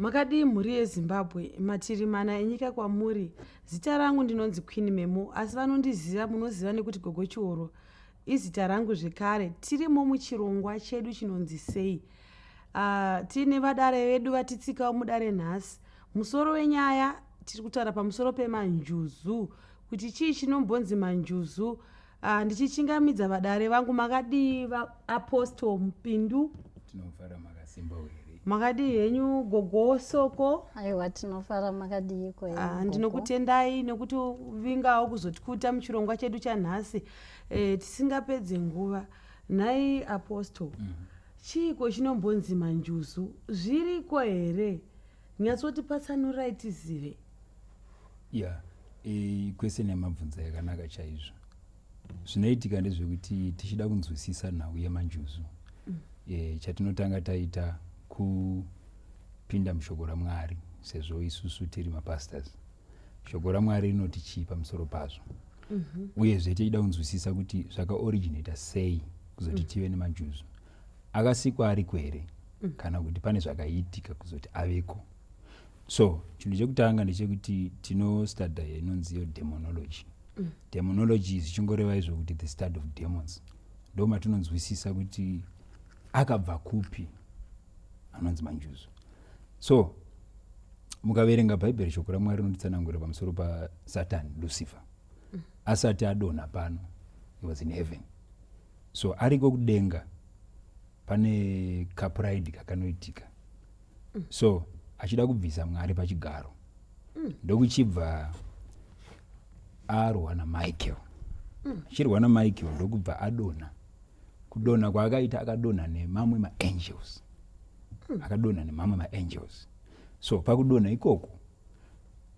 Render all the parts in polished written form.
Makadii mhuri yeZimbabwe, mativi mana enyika kwamuri. Zita rangu ndinonzi Queen Memo, asi vanondiziva munoziva nekuti Gogo Chioro izita rangu zvekare. Tirimo muchirongwa chedu chinonzi Sei. Tiine vadare vedu vatitsikawo mudare nhasi. Musoro wenyaya tiri kutaura pamusoro pemanjuzu, kuti chii chinombonzi manjuzu. Ndichichingamidza vadare vangu, makadii vaApostle Mupindu? Tinofara, makasimba here? Makadii henyu Gogo Soko? Aiwa, tinofara, makadiiko? Ndinokutendai nekuti vingawo kuzotikuta muchirongwa chedu chanhasi. Tisingapedze nguva, nhai Apostle, chiiko chinombonzi manjuzu? Zviriko here? Nyatsotipatsanurai tizive. Ya, question yamabvunza yakanaka chaizvo. Zvinoitika ndezvekuti tichida kunzwisisa nhau yemanjuzu, chatinotanga taita kupinda mushoko raMwari, sezvo isusu tiri mapastors. Shoko raMwari rinoti chii pamusoro pazvo? Uyezve tichida kunzwisisa kuti zvakaoriginata sei kuzoti tive nemanjuzu. Akasikwa ariko here, kana kuti pane zvakaitika kuzoti aveko? So chinhu chekutanga ndechekuti tinostudya inonzi iyo demonology. Demonology zvichingoreva izvo kuti the study of demons. Ndo matinonzwisisa kuti akabva kupi anonzi manjuzu. So mukaverenga Bhaibheri, shoko raMwari rinotitsanangurira pamusoro paSatan, Lucifer. Asati adonha pano, he was in heaven. So ariko kudenga pane kapride kakanoitika. So achida kubvisa Mwari pachigaro, ndokuchibva arwa naMichael. Achirwa naMichael, ndokubva adonha. Kudonha kwaakaita, akadonha nemamwe maangels. Akadonha nemamwe maangels. So pakudonha ikoko,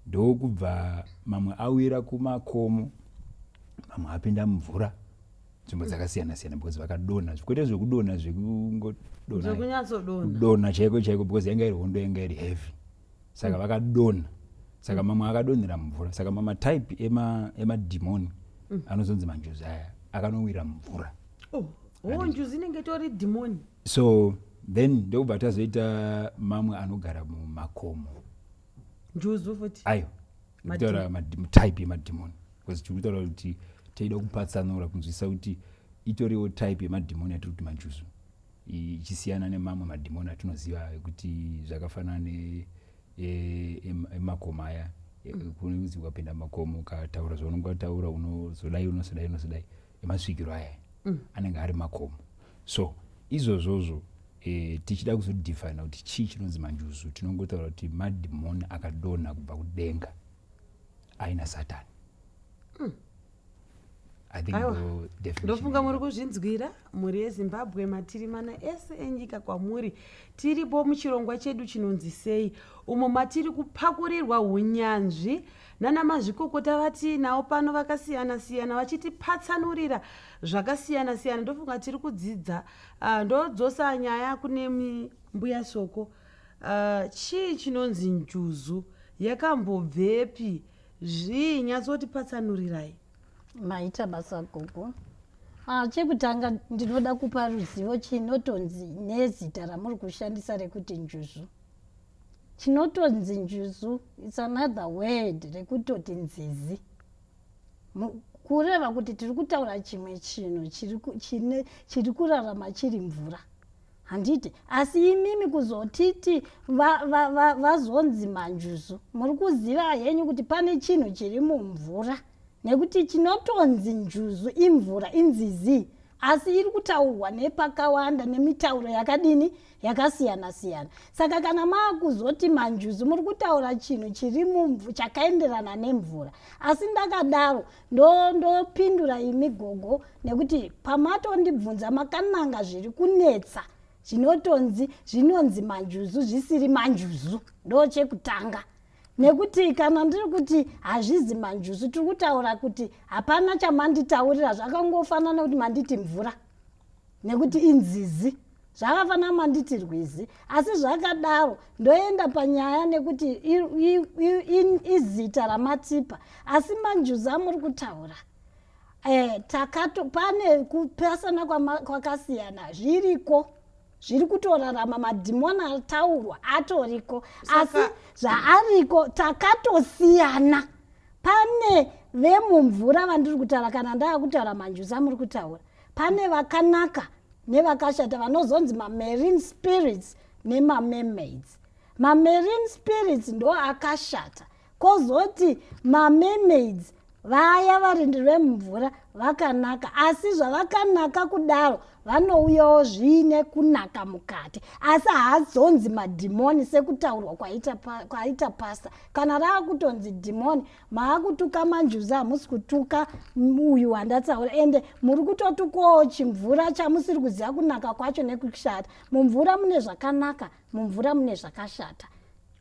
ndokubva mamwe awira kumakomo, mamwe apinda mumvura, nzvimbo dzakasiyana siyana, because vakadonha kwete zvekudonha zvekungodonha. Zvekunyatsodonha. Kudonha chaiko chaiko, because yanga iri hondo yanga iri heavy. Saka vakadonha. Saka mamwe akadonhera mumvura. Saka mamatype emadhimoni anozonzi manjuzu aya akanowira mumvura. Oh, njuzu inenge itori dhimoni. So then ndokubva tazoita mamwe anogara mumakomo. Njuzu futi? Ayo, kutaura type yemadhimoni, because tiri kutaura kuti teida kupatsanura kunzwisisa kuti itoriwo type yemadhimoni yatiri kuti manjuzu, ichisiyana nemamwe madhimoni atinoziva ekuti zvakafanana emakomo aya. Kunzi ukapinda mumakomo ukataura zvaunenge wataura, unozodai, unozodai, unozodai, emasvikiro aya anenge ari makomo. So izvozvozvo, tichida kuzodefina kuti chii chinonzi manjuzu, tinongotaura kuti madhimoni akadonha kubva kudenga aina Satani. I think Aiwa. ndo definition. Ndofunga muri kuzvinzwira, mhuri yeZimbabwe, matiri mana ese enyika kwamuri. Tiripo muchirongwa chedu chinonzi Sei, umo matiri kupakurirwa unyanzvi nana mazvikokota vatiinawo pano vakasiyana siyana, vachitipatsanurira zvakasiyana siyana. Ndofunga tiri kudzidza. Ndodzosa nyaya kune Mbuya Soko. Chii chinonzi njuzu? Yakambobvepi? Zvii? Nyatsotipatsanurirai. Maita basa, gogo. Chekutanga ndinoda kupa ruzivo chinotonzi nezita ramuri kushandisa rekuti njuzu. Chinotonzi njuzu, it's another word rekutoti nzizi. Kureva kuti tiri kutaura chimwe chinhu chiri kurarama chiri mvura, handiti? Asi imimi kuzotiti vazonzi manjuzu, muri kuziva henyu kuti pane chinhu chiri mumvura, nekuti chinotonzi njuzu imvura, inzizi, asi iri kutaurwa nepakawanda nemitauro yakadini, yakasiyana siyana. Saka kana maakuzoti manjuzu, muri kutaura chinhu chiri mumvu chakaenderana nemvura. Asi ndakadaro, ndopindura imi gogo, nekuti pamatondibvunza makananga zviri kunetsa, zvinotonzi zvinonzi manjuzu zvisiri manjuzu. Ndo chekutanga, nekuti kana ndiri kuti hazvizi manjuzu, tiri kutaura kuti hapana chamanditaurira. Zvakangofanana nekuti manditi mvura, nekuti inzizi. Zvakafanana manditi rwizi. Asi zvakadaro, ndoenda panyaya, nekuti izita ramatipa. Asi manjuzu amuri kutaura, takato pane kupasana kwakasiyana. Zviriko. Zviri kutorarama, madhimoni ataurwa atoriko, asi zvaariko takatosiyana. Pane vemumvura vandiri kutaura, kana ndaa kutaura manjuzu amuri kutaura, pane vakanaka nevakashata vanozonzi mamarine spirits nemamermaids. Mamarine spirits ndo akashata, kozoti mamermaids vaya varindi vemumvura vakanaka. Asi zvavakanaka kudaro, vanouyawo zviine kunaka mukati, asi haazonzi madhimoni sekutaurwa kwaita pasta. Kana raakutonzi dhimoni, maakutuka manjuzu, hamusi kutuka uyu wandatsaura. Ende muri kutotukawo chimvura chamusiri kuziva kunaka kwacho nekushata. Mumvura mune zvakanaka, mumvura mune zvakashata.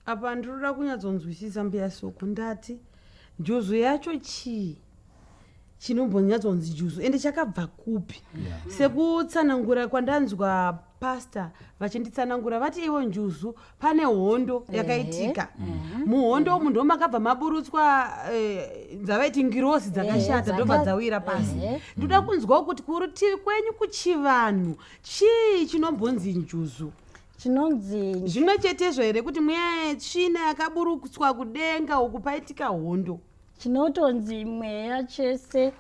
Apa ndinoda kunyatsonzwisisa, mbuya Soko. Ndati njuzu yacho chii chinombonyatsonzi njuzu, ende chakabva kupi? Sekutsanangura kwandanzwa pasta vachinditsanangura, vati ivo njuzu pane hondo yakaitika. Muhondo umu ndo makabva maburutswa dzavaiti ngirosi dzakashata, ndobva dzawira pasi. Ndoda kunzwawo kuti kurutivi kwenyu kuchivanhu chii chinombonzi njuzu? Chinonzi Zvimwe chetezvo here kuti mweya yetsvina yakaburutswa kudenga uku paitika hondo? Chinotonzi mweya chese,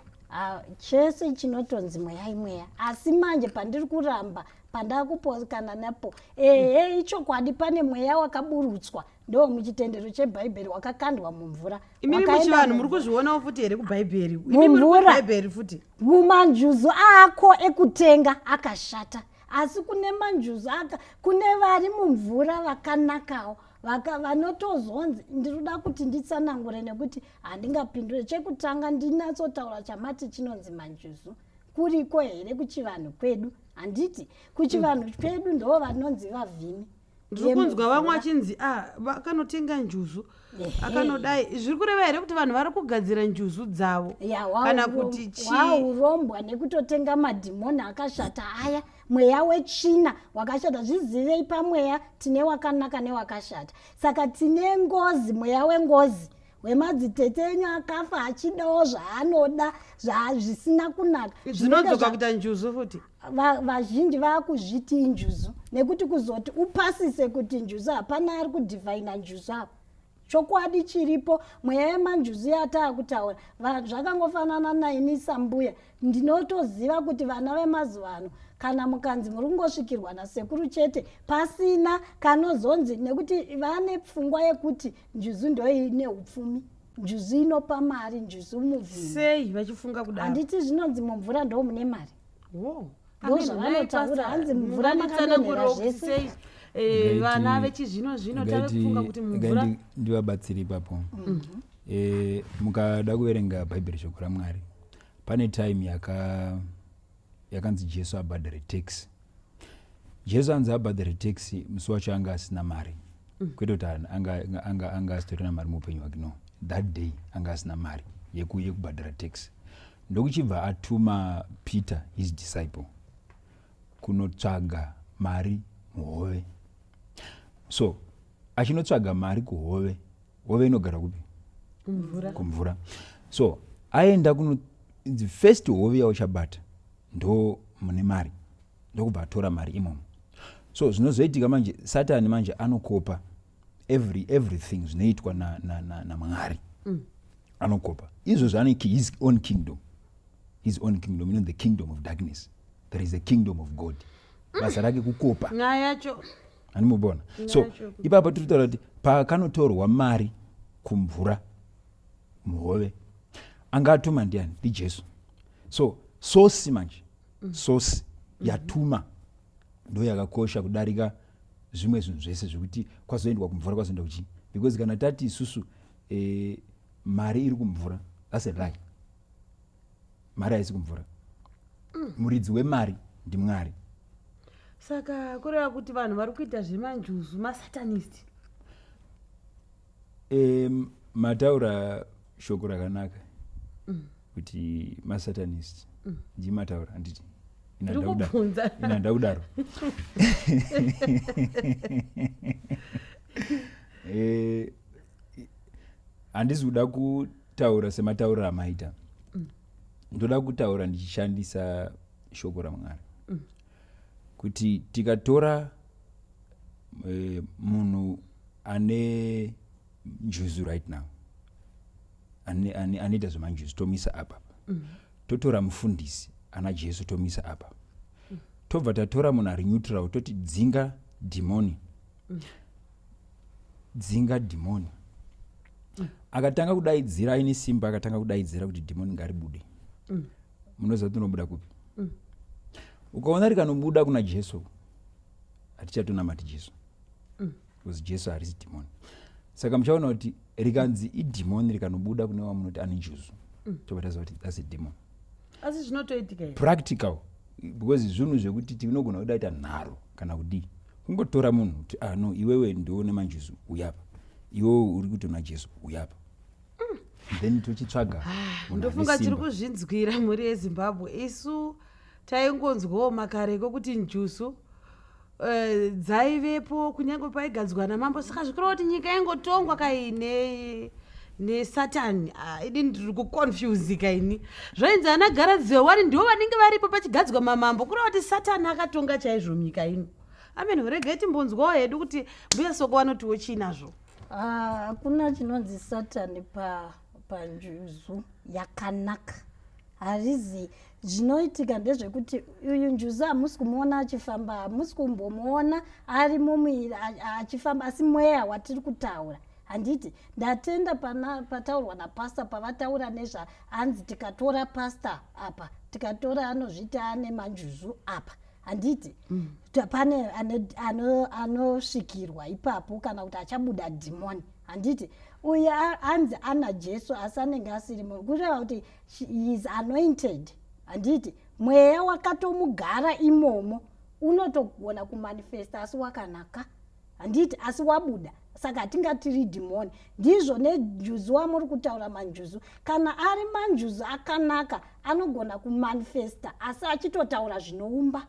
chese chinotonzi mweya imweya. Asi manje pandiri kuramba, pandakupokana napo, ehe, ichokwadi, pane mweya wakaburutswa, ndo muchitendero chebhaibheri, wakakandwa mumvura. Imimi Wakaenda muchivanhu muri mumvura. Kuzvionawo futi here kubhaibheri? Imi muri Mumvura. kubhaibheri futi? Mumanjuzu ako ekutenga akashata, asi kune manjuzu aka, kune vari mumvura vakanakawo, vanotozonzi, ndinoda kuti nditsanangure nekuti handingapindure. Chekutanga ndinatsotaura chamati chinonzi manjuzu kuriko here kuchivanhu kwedu? Handiti kuchivanhu kwedu ndo vanonzi vavhimi. Ndiri kunzwa vamwe Vemumvura. vachinzi a vakanotenga njuzu, akanodai. Zviri kureva here kuti vanhu vari kugadzira njuzu dzavo Ya, kana kuti chii? Waurombwa nekutotenga madhimoni akashata aya, mweya wetsvina wakashata. Zvizivei, pamweya tine wakanaka newakashata. Saka tine ngozi, mweya wengozi wemadzitete enyu akafa achidawo zvaanoda, zvisina kunaka. Zvinenge Zvinodzoka kuita njuzu futi? Vazhinji vaakuzviti injuzu nekuti kuzoti upasise kuti njuzu, hapana ari kudhivhaina njuzu apa. Chokwadi chiripo, mweya yemanjuzu yataa kutaura, zvakangofanana naini sambuya ndinotoziva kuti vana vemazuva ano, kana mukanzi muri kungosvikirwa nasekuru chete pasina kanozonzi, nekuti vane pfungwa yekuti njuzu ndoine upfumi, njuzu inopa mari, njuzu muvhimi. Sei vachifunga kudaro? Handiti zvinonzi mumvura ndo mune mari? Wo. Ndo zvavanotaura, hanzi mumvura makadonhera zvese. Sei vana vechizvino zvino tave kufunga kuti mumvura? Ndivabatsiri ipapo. Mukada kuverenga Bhaibheri, shoko raMwari, pane time yakanzi Jesu abhadhare tax. Jesu anzi abhadhare tax, musi wacho anga asina mari. Kwete kuti anga asitorina mari muupenyu hwake, no, that day anga asina mari yekubhadhara tax. Ndokuchibva atuma Peter, his disciple, kunotsvaga mari muhove. So achinotsvaga mari kuhove, hove inogara kupi? Kumvura. Kumvura. So aenda kuno the first hove yauchabata ndo mune mari, ndokubva atora mari imomo. So zvinozoitika manje, Satani manje anokopa everything zvinoitwa naMwari Anokopa izvozvo, ane his own kingdom, his own kingdom, the kingdom of darkness. There is a kingdom of God. Basa rake kukopa. Nyaya yacho Handimubona. So Yacho. ipapo tiri kutaura kuti pakanotorwa mari kumvura, muhove, anga atuma ndiani? NdiJesu. So source manje, source yatuma ndo yakakosha kudarika zvimwe zvinhu zvese, zvekuti kwazoendwa kumvura, kwazoenda kuchii, because kana tati isusu mari iri kumvura, that's a lie. Mari haisi kumvura. Muridzi wemari ndiMwari. Saka kureva kuti vanhu vari kuita zvemanjuzu masatanist? Mataura shoko rakanaka kuti masatanist. Ndimataura, handiti? Ndiri kubvunza. Inanda kudaro. Handisi kuda kutaura sematauriro amaita. Ndoda kutaura ndichishandisa shoko raMwari. Kuti tikatora munhu ane njuzu right now, anoita zvemanjuzu, tomisa apa. Totora mufundisi ana Jesu, tomisa apa. Tobva tatora munhu ari neutral, toti dzinga dhimoni. Dzinga dhimoni. Akatanga kudaidzira aine simba, akatanga kudaidzira kuti dhimoni ngaribude. Munoziva kuti unobuda kupi? Ukaona rikanobuda kuna Jesu, hatichatonamati Jesu, because Jesu harisi dhimoni. Saka muchaona kuti rikanzi idhimoni, rikanobuda kune wamunoti ane njuzu, tobva taziva kuti that's a demon. Asi zvinotoitika here? Practical, because zvinhu zvekuti tinogona kudaita nharo kana kudii, kungotora munhu kuti, ah no, iwewe ndiwo nemanjuzu, uyapa, iwewe uri kutona Jesu, uyapa, then tochitsvaga munhu ane Ndofunga tiri simba. kuzvinzwira, mhuri yeZimbabwe. Isu taingonzwawo makareko kuti njuzu dzaivepo kunyange paigadzwa namambo. Saka zvikureva kuti nyika ingotongwa kaine nesatani? Ah, ini ndiri kuconfusika ini. Zvainzi ana Garadziwa wani ndivo vanenge varipo pachigadzwa mamambo, kureva kuti Satani akatonga chaizvo munyika ino. Amen. Regai timbonzwawo hedu kuti Mbuya Soko vanotiwo chiinazvo. Ah, hakuna chinonzi Satani pa panjuzu yakanaka, harizi. Zvinoitika ndezvekuti uyu njuzu hamusi kumuona achifamba, hamusi kumbomuona ari mumuviri achifamba, asi mweya watiri kutaura, handiti? Ndatenda pana pataurwa napasta, pavataura nezva hanzi tikatora pasta apa, tikatora anozviti ane manjuzu apa, handiti? Pane anosvikirwa ipapo kana kuti achabuda dhimoni, handiti? Uyu anzi ana Jesu asi anenge asiri munhu, kureva kuti he is anointed, handiti? Mweya wakatomugara imomo unotogona kumanifesta, asi wakanaka, handiti? Asi wabuda, saka hatingatiri dhimoni. Ndizvo nenjuzu wamuri kutaura. Manjuzu, kana ari manjuzu akanaka, anogona kumanifesta asi achitotaura zvinoumba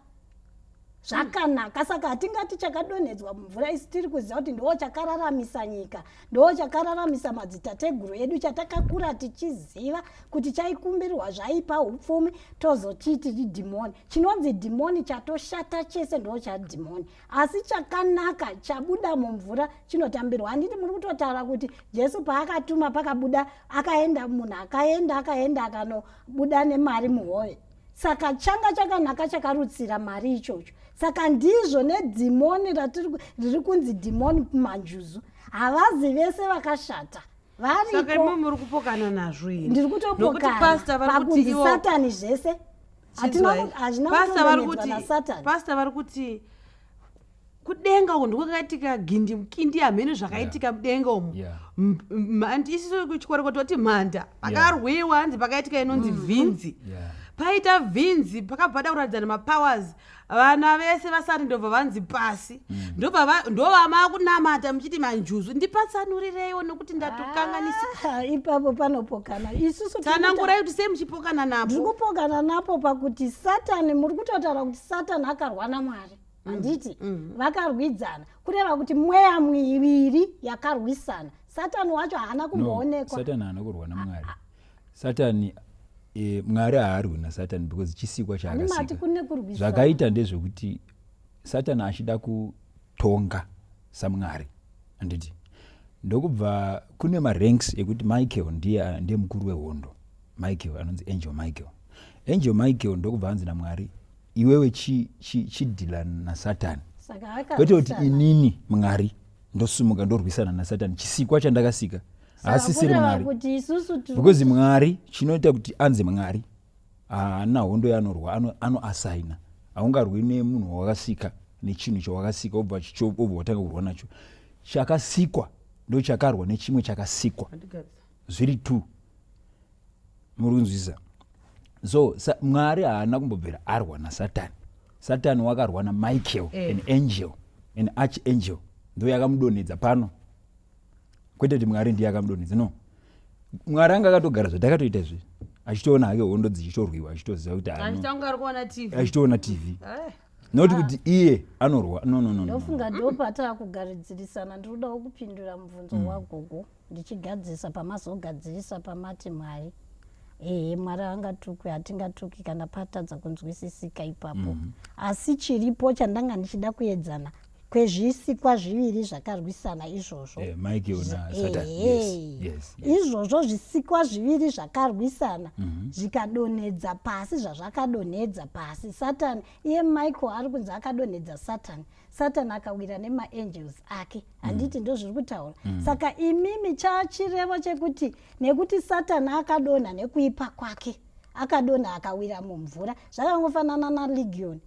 zvakanaka. Saka hatingati chakadonhedzwa mumvura, isi tiri kuziva kuti ndo chakararamisa nyika, ndo chakararamisa madzitateguru edu, chatakakura tichiziva kuti chaikumbirwa zvaipa upfumi, tozotiti dhimoni. Chinonzi dhimoni chatoshata chese ndo chadhimoni, asi chakanaka chabuda mumvura chinotambirwa, handiti? Muri kutotaura kuti Jesu paakatuma pakabuda, akaenda munhu, akaenda, akaenda, akanobuda nemari muhove. Saka changa chakanaka, chakarutsira mari ichocho. Saka ndizvo nedhimoni riri kunzi dhimoni manjuzu, havazi vese vakashata. Saka imi muri kupokana nazvo here? Ndiri Nokuti kutopokana pastor vari kuti pakunzi Satani zvese. Chinzwai. Hazvina Pastor vari kutodonhedzwa kuti naSatani. Pastor vari kuti kudenga uku ndiko kwakaitika gindi mukindi, hamene zvakaitika mudenga umu. Andi isusu kuchikoro kototi mhanda pakarwiwa, hanzi pakaitika inonzi vhinzi. Paita vhinzi, pakabva pada kuratidzana mapowers, vana vese vasati ndobva vanzi pasi. Ndobva ndovama kunamata muchiti manjuzu. Ndipatsanurireiwo nekuti ndatokanganisika. Ah, ipapo panopokana isusu. Tsanangurai kuti sei muchipokana Ndiri napo. Kupokana napo pakuti Satani, muri kutotaura kuti Satani akarwa naMwari, handiti? Vakarwidzana, kureva kuti mweya miviri yakarwisana. Satani wacho haana No, kumboonekwa. Satani haana kurwa naMwari. Satani, Mwari haarwi naSatani because chisikwa Ani mati chaakasika. kune kurwisana. Zvakaita ndezvekuti Satani achida kutonga samwari, handiti? Ndokubva kune maranks ekuti Michael ndiye mukuru wehondo. Michael anonzi Angel Michael. Angel Michael ndokubva anzi naMwari, iwewe chidhila naSatani, Saka kwete kuti akarwisana. inini Mwari ndosumuka ndorwisana naSatani, chisikwa chandakasika. Saka Haasisiri kureva Mwari. kuti isusu tiri Because Mwari, chinoita kuti anzi Mwari, haana hondo yanorwa, anoasaina. Haungarwi nemunhu wawakasika, nechinhu chawakasika, wobva watanga kurwa nacho. Chakasikwa ndo chakarwa nechimwe chakasikwa, zviri two. Muri kunzwisisa? So Mwari haana kumbobvira arwa naSatani. Satani wakarwa naMichael, an angel, an archangel, ndo yakamudonhedza pano, kwete kuti Mwari ndiye akamudonhedza. No, Mwari anga akatogara zvatakatoita izvi, achitoona hake hondo dzichitorwiwa, achitoziva kuti ah, no. Achitanga ari kuona TV. Achitoona TV, Not kuti iye anorwa. No, no, no, no, no. Ndofunga ndopatakugadzirisana. Ndiri kudawo kupindura mubvunzo wagogo ndichigadzirisa pamazogadzirisa pamati Mwari. Ehe, Mwari haangatukwi, hatingatuki kana patadza kunzwisisika ipapo. Asi chiripo chandanga ndichida kuedzana kwezvisikwa zviviri zvakarwisana izvozvo. Michael naSatan. Ehe. Yes. Izvozvo zvisikwa zviviri zvakarwisana zvikadonhedza pasi zvazvakadonhedza pasi Satani. Iye Michael ari kunzi akadonhedza Satani, Satani akawira nemaangels ake, handiti? Ndo zviri kutaura. Saka imimi chachirevo chekuti nekuti Satani akadonha nekuipa kwake, akadonha akawira mumvura, zvakangofanana naLegion,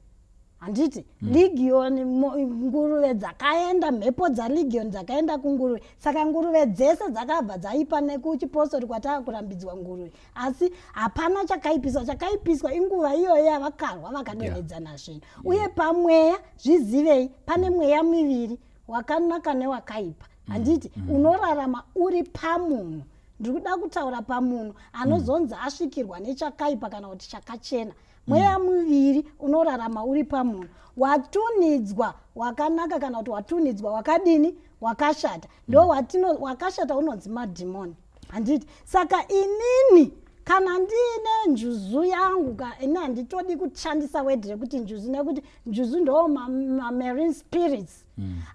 handiti? Legion, nguruve dzakaenda, mhepo dzaLegion dzakaenda kunguruve, saka nguruve dzese dzakabva dzaipa. Nekuchipostori kwataa kurambidzwa nguruve, asi hapana chakaipiswa. Chakaipiswa inguva iyoyo yavakarwa vakadonhedzana zvinhu. Uye pamweya, zvizivei, pane mweya miviri, wakanaka newakaipa, handiti? Unorarama uri pamunhu. Ndiri kuda kutaura pamunhu anozonzi asvikirwa nechakaipa kana kuti chakachena. Mweya muviri unorarama uri pamunhu, watunidzwa wakanaka kana kuti watunidzwa wakadini, wakashata. Ndo watino wakashata unonzi madhimoni, handiti? Saka inini kana ndiine njuzu yangu ka, ini handitodi kushandisa word rekuti njuzu, nekuti njuzu ndo mamarine spirits.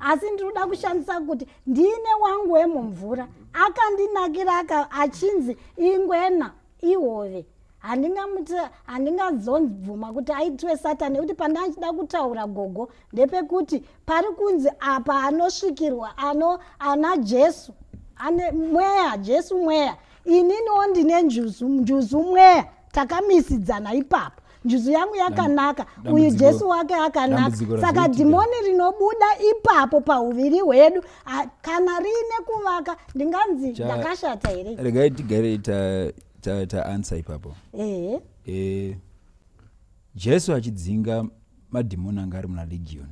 Asi ndiri kuda kushandisa kuti ndiine wangu wemumvura akandinakira, aka achinzi ingwena, ihove. Handingamuti, handingazobvuma kuti aitwe Satani, nekuti pandachida kutaura, gogo, ndepekuti pari kunzi apa anosvikirwa ano ana Jesu ane mweya, Jesu mweya, ininiwo ndine njuzu, njuzu mweya, takamisidzana ipapo. Njuzu yangu yakanaka, uyu Jesu wake akanaka. Dambudziko Saka razoitika. dhimoni rinobuda ipapo pauviri hwedu, kana riine kuvaka, ndinganzi ndakashata here? Regai tigare taanswer ta answer ipapo. Ehe. Jesu achidzinga madhimoni anga ari muna Legion,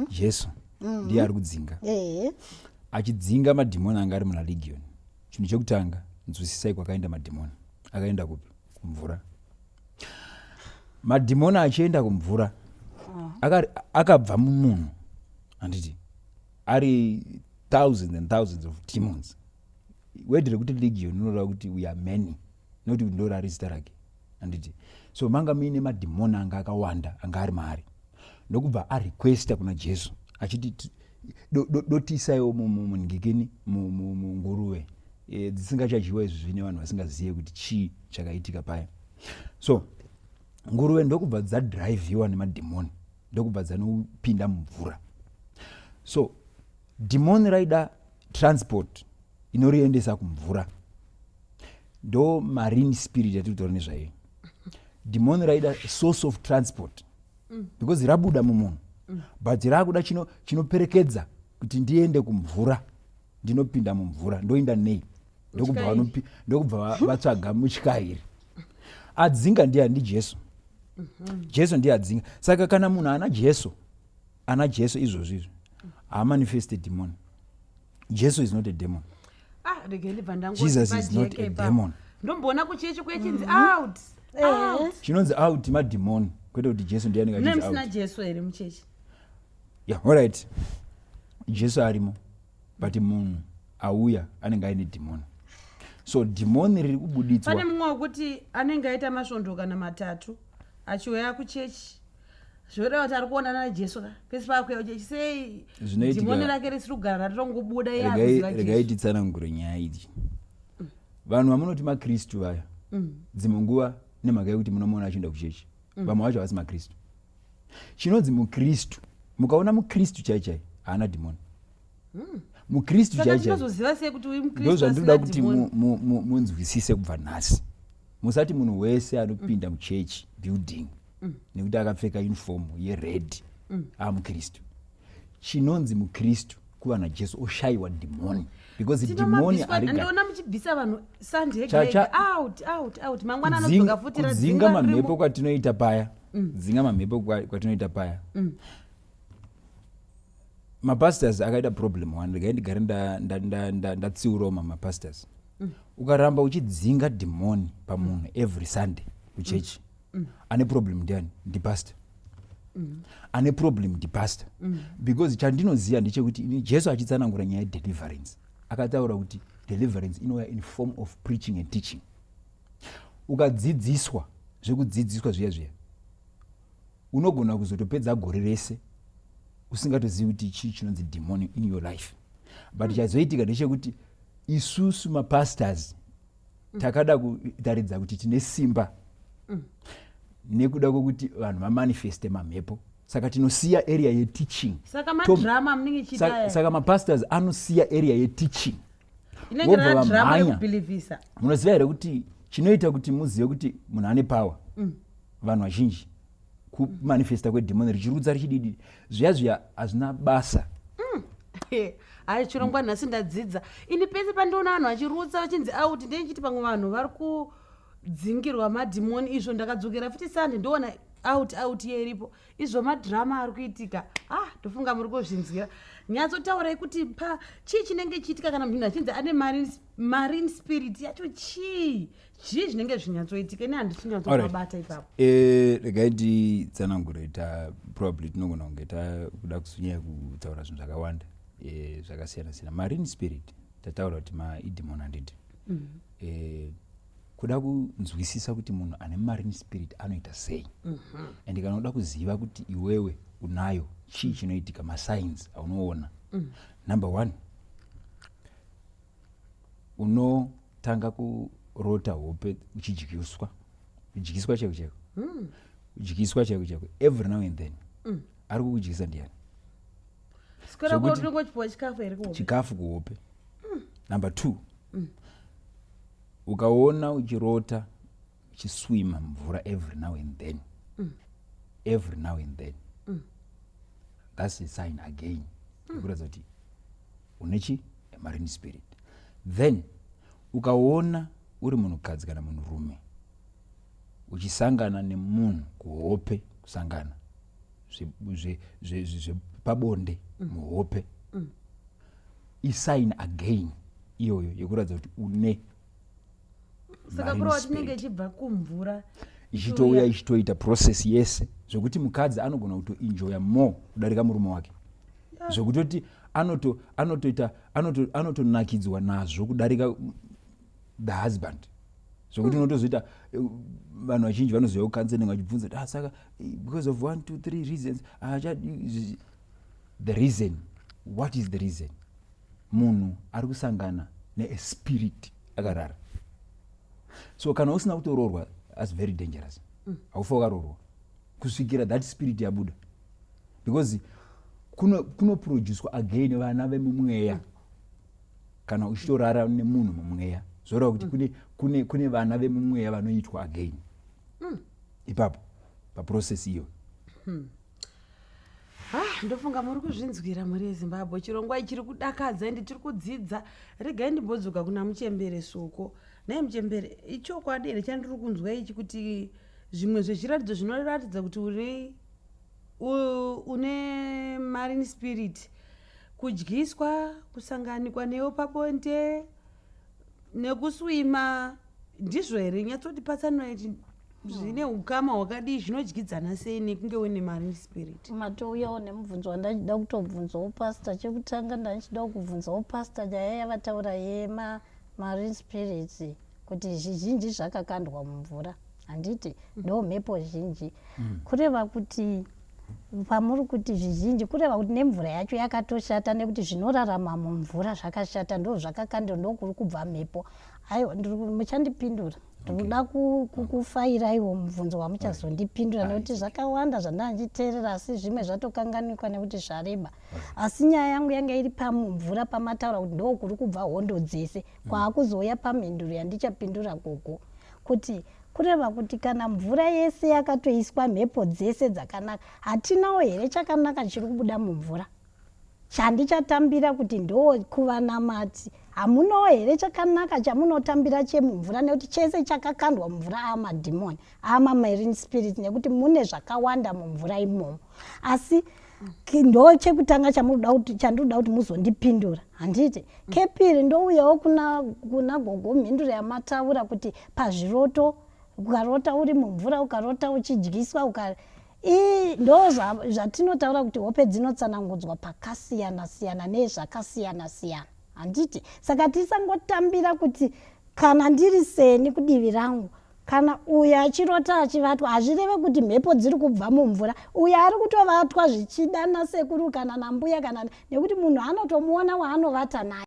Jesu ndiye ari kudzinga. Achidzinga madhimoni anga ari muna Legion, chinhu chekutanga, nzwisisai kwakaenda madhimoni. Akaenda kupi? Kumvura. Madhimoni achienda kumvura, akabva mumunhu, handiti? Ari thousands and thousands of demons. Word rekuti legion rinoreva kuti we are many, nokuti ndo rari zita rake, handiti? So manga muine madhimoni anga akawanda anga ari maari, ndokubva arequesta kuna Jesu achiti, "Dotisaiwo munhikini munguruve dzisingachadyiwa izvi zvine vanhu vasingazive kuti chii chakaitika paya." So nguruve ndokubva dzadhiraivhiwa nemadhimoni, ndokubva dzanopinda mumvura. So dhimoni raida transport inoriendesa kumvura, ndo marine spirit yatiri kutaura nezvayo. Dhimoni raida source of transport because rabuda mumunhu, but raakuda chinoperekedza kuti ndiende kumvura, ndinopinda mumvura, ndoenda nei? Ndokubva Mutyairi. Ndokubva vatsvaga mutyairi. Adzinga ndiye ndiJesu. Jesu ndiye adzinga. Saka kana munhu ana Jesu, ana Jesu izvozvo izvo haamanifeste demon. Jesu is not a demon. Ah, rege ndibva. Jesus is not a demon. Ndomboona kuchechi kwechinzi out, out. Chinonzi out madhimoni, kwete kuti Jesu ndiye anenge Mune achinzi musina out. Jesu here muchechi? Yeah, alright, Jesu arimo, but munhu auya anenge aine dhimoni, so dhimoni riri kubuditswa. Pane mumwe wekuti anenge aita masvondo kana 3 achiuya kuchechi, zvoreva kuti ari kuonana naJesu ka pese paakuya kuchechi. Sei dhimoni rake risiri kugara, ritongobuda iye akuziva Regai Jesu? titsanangure nyaya idzi. Vanhu vamunoti makristu vaya, dzimwe nguva nemhaka yekuti munomuona achienda kuchechi, vamwe vacho havasi makristu. Chinonzi mukristu, mukaona mukristu chai chai, haana dhimoni. Mukristu Saka chai chai tinozoziva sei kuti uyu ndo mukristu zvandinoda asina kuti dhimoni? munzwisise kubva nhasi. Musati munhu wese anopinda muchechi building nekuti akapfeka uniform yered amukristu. Chinonzi mukristu kuva naJesu, oshayiwa dhimoni, because dhimoni Tinomabviswa. hariga Ndoona muchibvisa vanhu Sunday yega yega, out, out, out. Mangwana anodzoka futi. Kudzinga Radzinga mamhepo ririmo. kwatinoita paya, dzinga mamhepo kwatinoita paya, mapastors akaita problem one. Regai ndigare ndatsiurawo mamapastors. Ukaramba uchidzinga dhimoni pamunhu every Sunday kuchechi, ane problem ndiani? Ndipastor. Ane problem ndipastor, because chandinoziva ndechekuti ini Jesu achitsanangura nyaya yedeliverance akataura kuti deliverance inouya in form of preaching and teaching. Ukadzidziswa zvekudzidziswa zviya zviya, unogona kuzotopedza gore rese usingatozivi kuti chii chinonzi demon in your life. But chazoitika ndechekuti isusu mapastors takada kutaridza kuti tine simba nekuda kwekuti vanhu vamanifeste mamhepo, saka tinosiya area yeteaching. Saka madrama munenge chiita. Saka mapastors anosiya area yeteaching. Inenge Vobva radrama vamhanya. Rekubhilivhisa. Munoziva here kuti chinoita kuti muzive kuti munhu ane power, vanhu vazhinji kumanifesta kwedhimoni richirutsa richididi zviya zviya hazvina basa. Hai, chirongwa nhasi ndadzidza ini. Pese pandiona vanhu vachirutsa vachinzi out, ndenichiti pamwe vanhu vari kudzingirwa madhimoni. Izvo ndakadzokera futi Sande, ndoona out out yeripo. Izvo madrama ari kuitika. Ah, ndofunga muri kuzvinzwira. Nyatsotaurai kuti pa chii chinenge chiitika kana munhu achinzi ane marine spirit yacho. Chii zvii zvinenge zvinyatsoitika? Ini handisi kunyatsopabata ipapo. Regai nditsanangure. Ta probably tinogona kunge takuda kusunyaya kutaura zvinhu zvakawanda zvakasiyana siyana. Marine spirit tataura kuti maidemon, handiti? Kuda kunzwisisa kuti munhu ane marine spirit anoita sei, and kana uda kuziva kuti iwewe unayo, chii chinoitika, masigns aunoona. Number one, unotanga kurota hope uchidyiswa, kudyiswa chaiko chaiko, kudyiswa chaiko chaiko every now and then. Ari kukudyisa ndiani? Swera kutingochipiwa chikafu here kuhope? Chikafu kuhope. Number two, ukaona uchirota uchiswima mvura every now and then, every now and then, that's a sign again yekuratidza kuti une chi marine spirit. Then ukaona uri munhukadzi kana munhurume uchisangana nemunhu kuhope, kusangana zvepabonde muhope, isign again iyoyo yekuratidza kuti une Saka marine kureva tinenge spirit. ichibva kumvura. Ichitouya ichitoita process yese, zvekuti mukadzi anogona kutoenjoya more kudarika murume wake, zvekutoti anotoita anotonakidzwa nazvo kudarika the husband, zvokuti unotozoita vanhu vazhinji vanozoya kucounseling vachibvunza kuti, "Ah, saka because of one, two, three reasons." Ah, the reason, what is the reason? Munhu ari kusangana neaspirit akarara. So kana usina kutoroorwa, that's very dangerous. Haufa wakaroorwa kusvikira that spirit yabuda, because kunoproducwa again vana vemumweya. Kana uchitorara nemunhu mumweya, zvoreva kuti kune vana vemumweya vanoitwa again ipapo paprocess iyo. Ah, ndofunga muri kuzvinzwira, mhuri yeZimbabwe. Chirongwa ichi chiri kudakadza ende tiri kudzidza. Regai ndimbodzoka kuna muchembere Soko. Nhai muchembere, ichokwadi here chandiri kunzwa ichi kuti zvimwe zvezviratidzo zvinoratidza kuti une marine spirit kudyiswa, kusanganikwa newo pabonde nekuswima? Ndizvo here? Nyatsotipatsanura kuti zvine ukama hwakadii, zvinodyidzana sei nekunge uine marine spirit? Matouyawo nemubvunzo wandachida kutobvunzawo pastor. Chekutanga ndachida kubvunzawo pastor nyaya yavataura yemamarine spirits, kuti zvizhinji zvakakandwa mumvura, handiti? Ndo mhepo zhinji. Kureva kuti pamuri kuti zvizhinji, kureva kuti nemvura yacho yakatoshata, nekuti zvinorarama mumvura zvakashata, ndo zvakakandwa, ndokuri kubva mhepo. Aiwa, muchandipindura. Ndinoda kufairaiwo mubvunzo wamuchazondipindura, nekuti zvakawanda zvandandichiteerera, asi zvimwe zvatokanganikwa nekuti zvareba. Asi nyaya yangu yanga iri pamumvura, pamataura kuti ndo kuri kubva hondo dzese. Kwaakuzouya pamhinduro yandichapindura gogo kuti kureva kuti kana mvura yese yakatoiswa mhepo dzese dzakanaka, hatinawo here chakanaka chiri kubuda mumvura chandichatambira kuti ndo kuvanamati? Hamunawo here chakanaka chamunotambira chemumvura? Nekuti chese chakakandwa mumvura amadhimoni, amamarine spirit, nekuti mune zvakawanda mumvura imomo. Asi ndo chekutanga chandinoda kuti muzondipindura, handiti? Kepiri, ndouyawo kuna gogo, mhinduro yamataura kuti pazviroto, ukarota uri mumvura, ukarota uchidyiswa, uka ii ndo zvatinotaura kuti hope dzinotsanangudzwa pakasiyana siyana nezvakasiyana siyana, handiti? Saka tisangotambira kuti kana ndiri seni kudivi rangu. Kana uyo achirota achivatwa hazvireve kuti mhepo dziri kubva mumvura. Uyo ari kutovatwa zvichida nasekuru kana nambuya kana nekuti munhu anotomuona waanovata naye.